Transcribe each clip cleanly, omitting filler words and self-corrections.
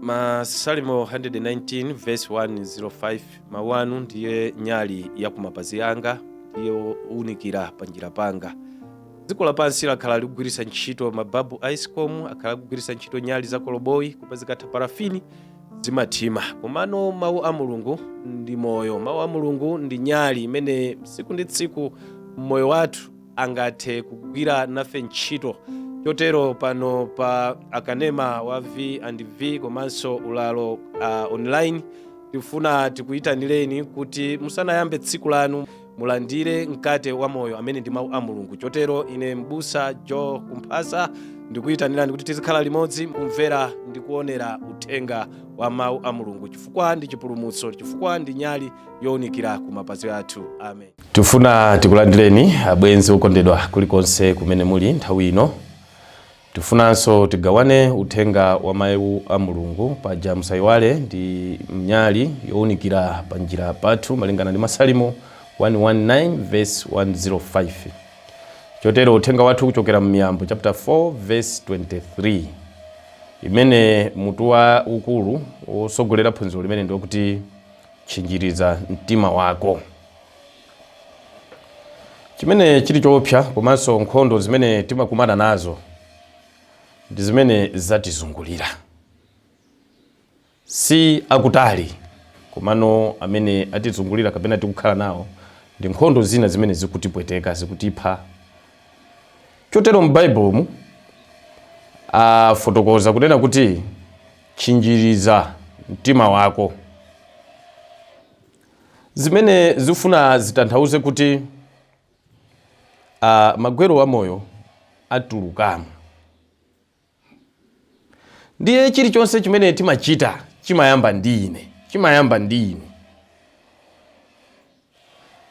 Masalimo 119 verse 105: mawu anu ndiye nyali ya kumapazi anga, ndiye unikira panjira panga. Dziko lapansi lakhala likugwiritsa ntchito mababu a Escom, akhala akugwiritsa ntchito nyali za koloboyi, koma zikatha parafini zimathima. Komano mawu a Mulungu ndi moyo. Mawu a Mulungu ndi nyali imene tsiku ndi tsiku mmoyo wathu angathe kugwira nafe ntchito. Chotero pano pa akanema wa V and V komanso ulalo online, tifuna tikuyitanireni kuti musanayambe tsiku lanu mulandire mkate wa moyo amene ndi mawu a Mulungu. Chotero ine, mbusa Joe Kumphasa, ndikuyitanirani kuti tizikhala limodzi kumvera ndi kuonera uthenga wa mawu a Mulungu, chifukwa ndi chipulumutso, chifukwa ndi nyali yowunikira ku mapazi athu. Amen. Tifuna tikulandireni, abwenzi okondedwa, kulikonse kumene muli nthawi ino. Tifunanso tigawane uthenga wa mawu a Mulungu. Paja musayiwale, ndi nyali yowunikira pa njira pathu, malingana ndi Masalimo 119 verse 105. Chotero uthenga wathu kuchokera m'Miyambo chapter 4 verse 23, imene mutu wa ukulu wosogolera phunziro limene ndiokuti "Tchinjiriza mtima wako". Chimene chili choopsa komanso nkhondo zimene timakumana nazo ndi zimene zatizungulira, si akutali, komano amene atizungulira kapena tikukhala nawo, ndi nkhondo zina zimene zikutipweteka, zikutipha. Chotero m'Baibulomu afotokoza kunena kuti tchinjiriza mtima wako, zimene zifuna zitanthauze kuti magwero a moyo atulukamo. Ndiye chilichonse chimene timachita chimayamba ndi ine, chimayamba ndi inu.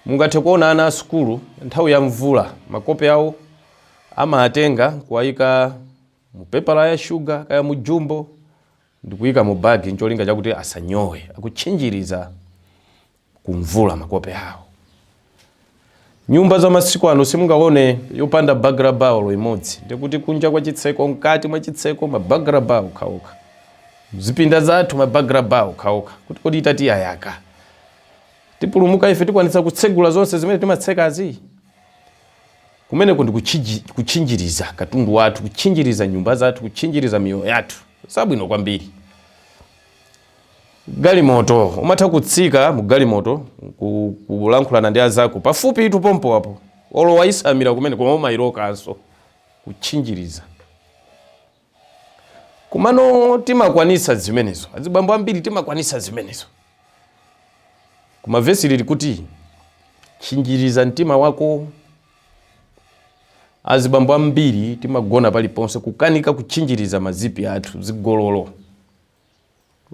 Mungathe kuona ana a sukulu nthawi ya mvula, makope awo amatenga kuwayika mu pepala ya shuga kaya mu jumbo ndikuyika mu bagi, ncholinga chakuti asanyowe, akutchinjiriza kumvula makope awo. Nyumba za masiku ano simungaone yopanda burglar bar imodzi. Ndikuti kunja kwa chitseko, mkati mwa chitseko, ma burglar bar okhaokha. Zipinda zathu, ma burglar bar okhaokha, kuti kodi itati yayaka tipulumuka ife? Tikwanitsa kutsegula zonse zimene timatsekazi? Kumeneko ndi kutchinjiriza katundu wathu, kutchinjiriza nyumba zathu, kutchinjiriza miyoyo yathu. Zabwino kwambiri. Galimoto, umatha kutsika mu galimoto kulankhulana ndi azako pafupi itu pompo apo, olo wayisamira kumene, koma umayilokanso, kutchinjiriza. Kumano timakwanisa zimenezo, azibambo ambiri timakwanisa zimenezo. Koma vesi lili kuti tchinjiriza mtima wako. Azibambo ambiri timagona paliponse, kukanika kutchinjiriza mazipi athu, zigololo.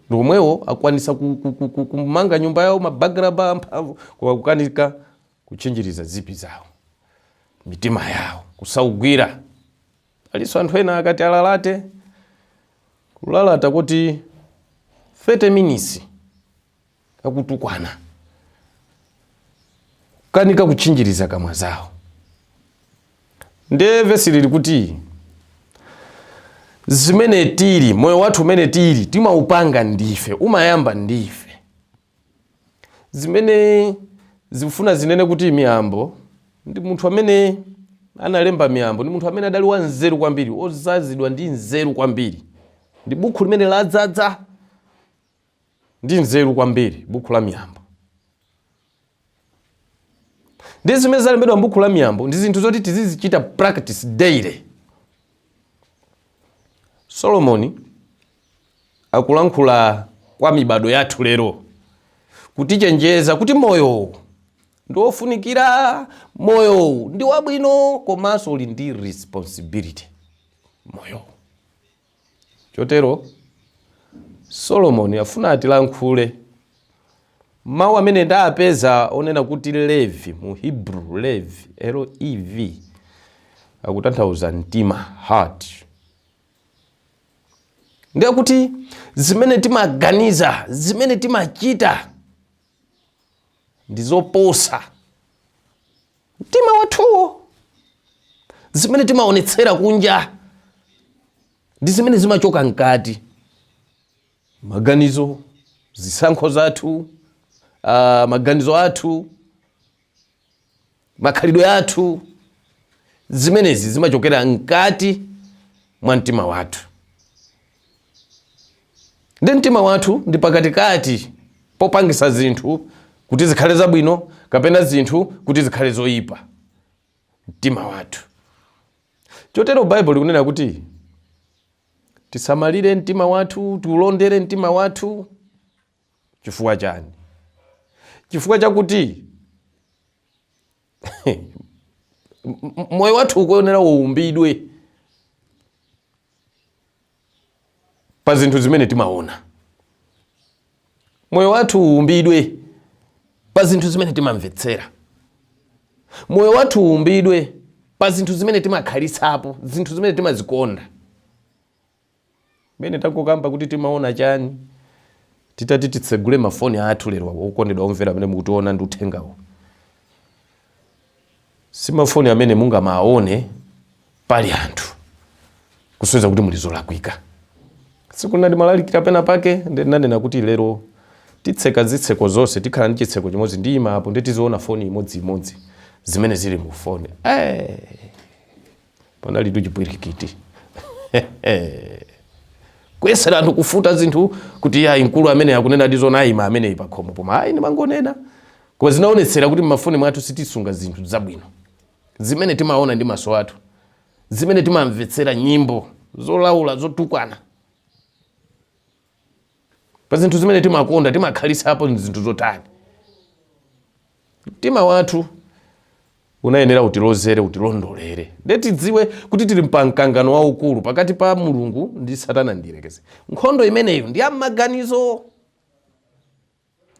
Ndiomwewo akwanisa kumanga nyumba yawo ma burglar bar amphamvu, koma kukanika kutchinjiriza zipi zawo, mitima yawo kusaugwira. Alinso anthu ena akati alalate, kulalata kuti 30 minutes akutukwana, kukanika kutchinjiriza kamwa zawo. Ndiye vesi lili kuti zimene tili, moyo wathu umene tili, timaupanga ndife, umayamba ndife. Zimene zikufuna zinene kuti Miyambo ndi munthu amene analemba Miyambo ndi munthu amene adali wanzeru kwambiri, ozazidwa ndi nzeru kwambiri. Ndi bukhu limene ladzaza ndi nzeru kwambiri, bukhu la Miyambo. Ndi zimene zalembedwa m'buku la Miyambo ndi zinthu zoti tizizichita practice daily. Solomoni akulankhula kwa mibado yathu lero, kutichenjeza kuti moyowu ndi wofunikira, moyowu ndi wabwino, komanso uli ndi responsibility moyowu. Chotero Solomoni afuna atilankhule. Mawu amene ndapeza onena kuti levi, mu Hebrew lev, Lev, akutanthauza mtima, heart. Ndiye kuti zimene timaganiza, zimene timachita ndi zoposa mtima wathuwo. Zimene timaonetsera kunja ndi zimene zimachoka mkati. Maganizo, zisankho zathu, maganizo athu, makhalidwe athu, zimenezi zimachokera mkati mwa mtima wathu. Ndi mtima wathu ndi pakatikati popangisa zinthu kuti zikhale zabwino kapena zinthu kuti zikhale zoyipa, mtima wathu. Chotero Baibulo likunena kuti tisamalire mtima wathu, tiulondere mtima wathu. Chifukwa chani? Chifukwa chakuti moyo wathu ukuyenera uumbidwe pa zinthu zimene timaona, moyo wathu uumbidwe pa zinthu zimene timamvetsera, moyo wathu uumbidwe pa zinthu zimene timakhalitsapo, zinthu zimene timazikonda. Mene takukamba kuti timaona chani, titati titsegule mafoni athu lero, okondedwa omvera amene mukutiona ndi uthengawo, si mafoni amene mungamaone pali anthu, kusonyeza kuti muli zolakwika. Tsiku lina ndimalalikira pena pake, ndinanena kuti lero titseka zitseko zonse, tikhala ndi chitseko chimodzi, ndiyima apo ndi tiziona foni imodziimodzi zimene zili mu foni. Panali tuchipwirikiti, kuyesera anthu kufuta zinthu kuti ayi, mkulu amene akunena ndizona, ayima ameneyi pakhomo poma. Ayi, ndimangonena, koma zinaonetsera kuti mmafoni mwathu sitisunga zinthu zabwino zimene timaona ndi maso athu, zimene timamvetsera, nyimbo zolaula, zotukwana, pa zinthu zimene timakonda, timakhalitsapo zinthu zotani. Mtima wathu unayenera utilozere, utilondolere, nde tidziwe kuti tili mpamkangano waukulu pakati pa Mulungu ndi Satana ndiyerekezi. Nkhondo imeneyo ndi yammaganizo,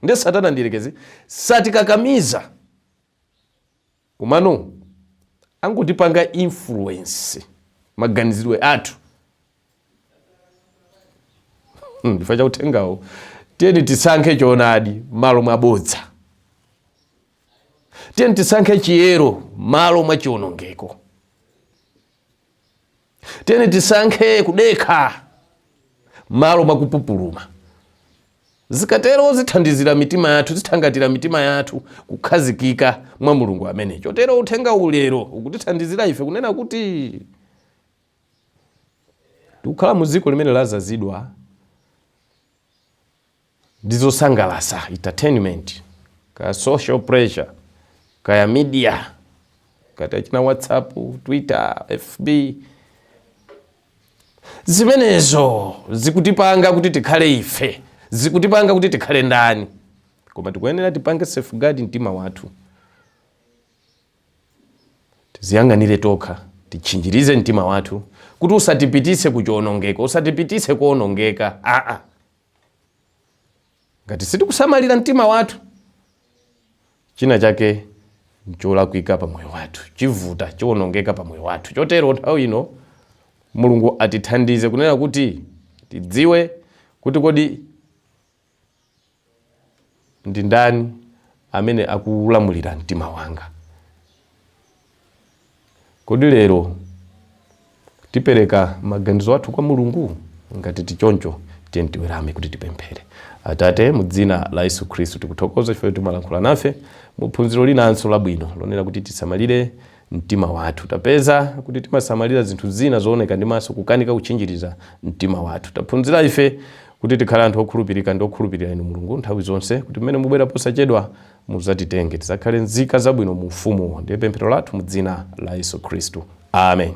ndi Satana ndiyerekezi satikakamiza, komano angotipanga influence maganizidwe athu. Chifukwa cha uthengawo, tiyeni tisankhe choonadi malo mwa bodza, tiyeni tisankhe chiyero malo mwa chiwonongeko, tiyeni tisankhe kudekha malo mwa kupupuluma. Zikatero zithandizira mitima yathu, zithangatira mitima yathu kukhazikika mwa Mulungu amene. Chotero uthenga ulero ukutithandizira ife kunena kuti tikukhala mu dziko limene lazazidwa ndi zosangalasa, entertainment, kaya social pressure, kaya media, kaya china, WhatsApp, Twitter, FB. Zimenezo zikutipanga kuti tikhale ife, zikutipanga kuti tikhale ndani, koma tikuyenera tipange safeguard mtima wathu, tiziyang'anire tokha, tichinjirize mtima wathu kuti usatipitise kuchiwonongeko, usatipitise kuwonongeka. Aa, ngati sitikusamalira mtima wathu, china chake ncholakwika pa moyo wathu, chivuta, chiwonongeka pa moyo wathu. Chotero nthawi ino Mulungu atithandize kunena kuti tidziwe kuti kodi ndi ndani amene akulamulira mtima wanga. Kodi lero tipereka maganizo athu kwa Mulungu? Ngati tichoncho, tiye tiwerame kuti tipemphere. Atate, mu dzina la Yesu Khristu, tikuthokoza chifukwa choti mwalankhula nafe mu phunziro linanso labwino lonena kuti tisamalire mtima wathu. Tapeza kuti timasamalira zinthu zina zooneka ndi maso, kukanika kutchinjiriza mtima wathu. Taphunzira ife kuti tikhale anthu okhulupirika ndi okhulupirira inu Mulungu nthawi zonse, kuti mmene mubwera posachedwa mudzatitenge, tidzakhale nzika zabwino mu ufumuwo. Ndiye pemphero lathu mu dzina la Yesu Khristu, amen.